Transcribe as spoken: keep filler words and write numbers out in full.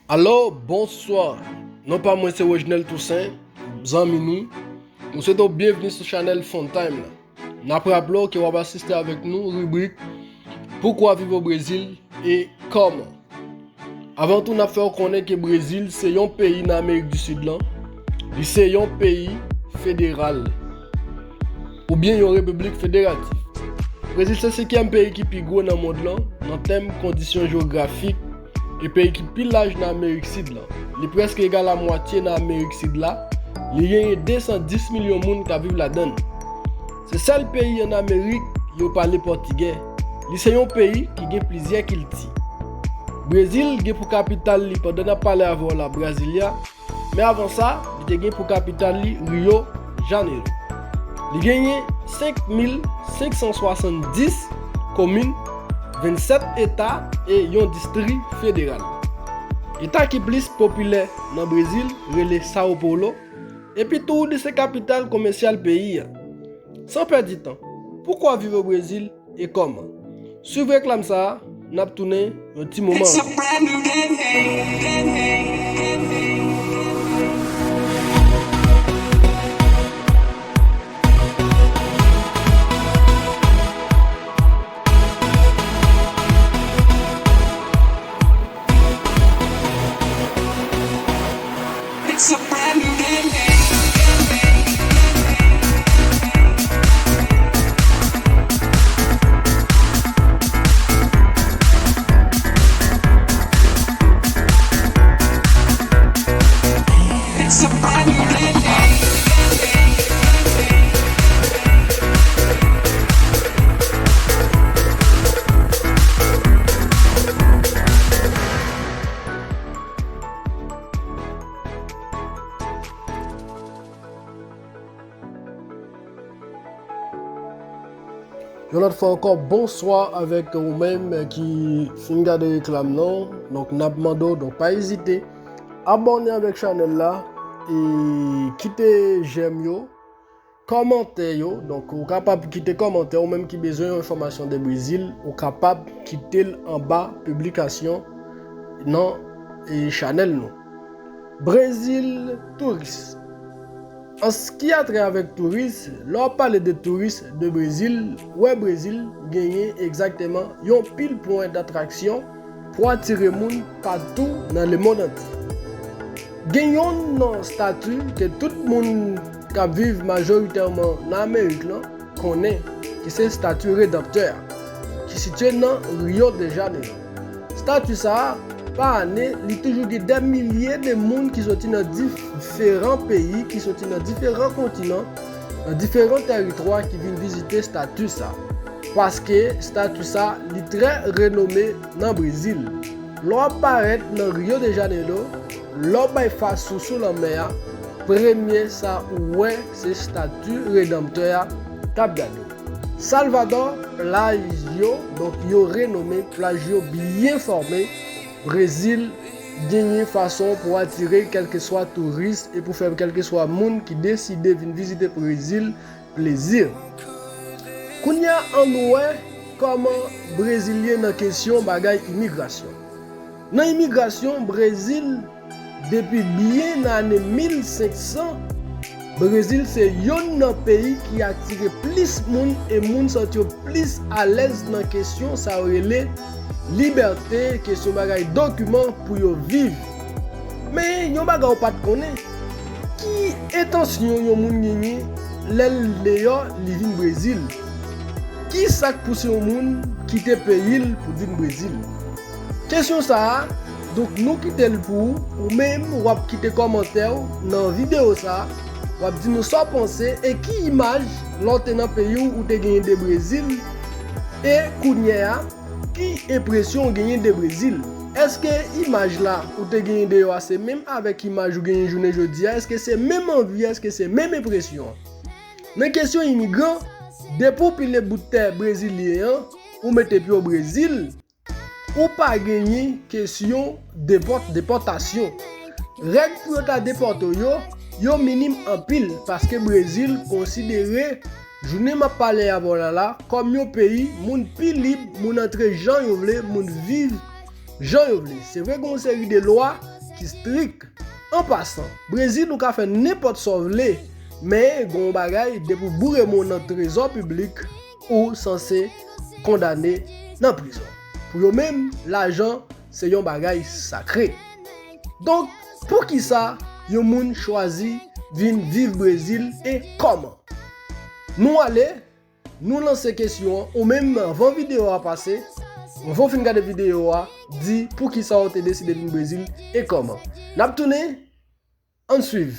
Alo, bonswa. Non pa mwen se Reginald Toussaint, zanmi nou. Nou swete w byenvni sou chanèl Fun Time la. N ap raple w ke w ap asiste avèk nou ribrik Pourquoi vivre au Brésil et comment. Avan tou, n ap fè w konnen ke Brezil se yon peyi nan Amerik di Sid lan. Li se yon peyi federal, oubyen yon repiblik federatif. Brezil se senkyèm peyi ki pi gwo nan mond lan, nan tèm kondisyon jewografik, e peyi ki pi laj nan Amerik Sid lan. Li prèske egal a mwatye nan Amerik Sid la. Li genyen de san dis milyon moun k ap viv ladan l. Se sèl peyi ann Amerik yo pale pòtigè. Li se yon peyi ki gen plizyè kilti. Brezil gen pou kapital li, pandan n ap pale avè w la, Brasilia, men avan sa, li te gen pou kapital li Rio Janeiro. Li genyen senk mil senk san swasanndis komin, vennsèt eta e yon distri federal. Eta ki plis popilè nan Brezil rele São Paulo, epi tou li se kapital komèsyal peyi a. San pèdi tan, pourquoi vivre au Brésil et comment? Swiv reklam sa a, n ap tounen yon ti moman ankò. Yon lòt fwa ankò, bonswa avèk ou menm ki fin gade reklam nan. Donk, n ap mande w, donk, pa ezite abòne avèk chanèl la e kite jèm yo, kòmantè yo. Donk, ou kapab kite kòmantè, ou menm ki bezwen yon enfòmasyon de Brezil, ou kapab kite l anba piblikasyon nan, e, chanèl nou. Brezil, touris. An s-, ki a trè avèk touris, lè w ap pale de touris de Brezil, w wè Brezil genyen egzakteman yon pil pwen datraksyon pou atire moun patou nan lemonn antye. Gen yonn nan stati ke tout moun k ap viv majoritèman nan Amerik lan konnen, ki se Stati Redanptè a, ki sitiye nan Rio de Janeiro. Stati sa a, pa ane, li toujou gen dè milye de moun ki soti nan diferan peyi, ki soti nan diferan kontinan, nan diferan tèritwa ki vin vizite stati sa a. Paske stati sa a, li trè renome nan Brezil. Lè w ap parèt nan Rio de Janeiro, lè w bay fas ou sou lanmè a, premye sa ou wè se Stati Redanptè a k ap gade w. Salvador, plaj yo, donk, yo renome, plaj yo byen fòme. Brezil genyen fason pou atire kèlkeswa touris e pou fè kèlkeswa moun ki deside vin vizite Brezil plezi. Kounye a, ann wè kòman Brezil ye nan kesyon bagay imigrasyon. Nan imigrasyon, Brezil, depi byen nan ane mil senk san, Brezil se yonn nan peyi ki atire plis moun e moun santi yo plis alèz nan kesyon sa yo rele libète, kesyon bagay dokiman pou yo viv. Men yon bagay ou pa t konnen, ki entansyon yon moun genyen lè l deyò, li vin Brezil? Ki sa k pouse yon moun kite peyi l pou l vin Brezil? Kesyon sa a, donk, nou kite l pou ou, ou menm w ap kite kòmantè w nan videyo sa a, w ap di nou sa w panse e ki imaj lè w te nan peyi w ou te genyen de Brezil, e kounye a, ki enpresyon w genyen de Brezil? Èske imaj la ou te genyen deyò a se menm avèk imaj ou genyen jounen jodi a? Èske se menm anvi? Èske se menm enpresyon? Nan kesyon imigran, depi w pile bout tè brezilyen an, ou mete pye w Brezil, ou pa genyen kesyon depòt-, depòtasyon. Règ pou yo ta depòte w yo, yo minim anpil, paske Brezil konsidere, jounen m ap pale avè w la la, kòm yon peyi moun pi lib, moun antre jan yo vle, moun viv jan yo vle. Se vre gen yon seri de lwa ki strik. An pasan, Brezil ou ka fè nenpòt sa w vle, men gen yon bagay, depi w boure men w nan trezò piblik, ou sanse kondane nan prizon. Pou yo menm, lajan se yon bagay sakre. Donk, poukisa yon moun chwazi vin viv Brezil e kòman? Nou ale, nou lanse kesyon an, ou menm anvan videyo a pase, anvan w fin gade videyo a, di poukisa w te deside vin Brezil e kòman. N ap tounen, ann swiv.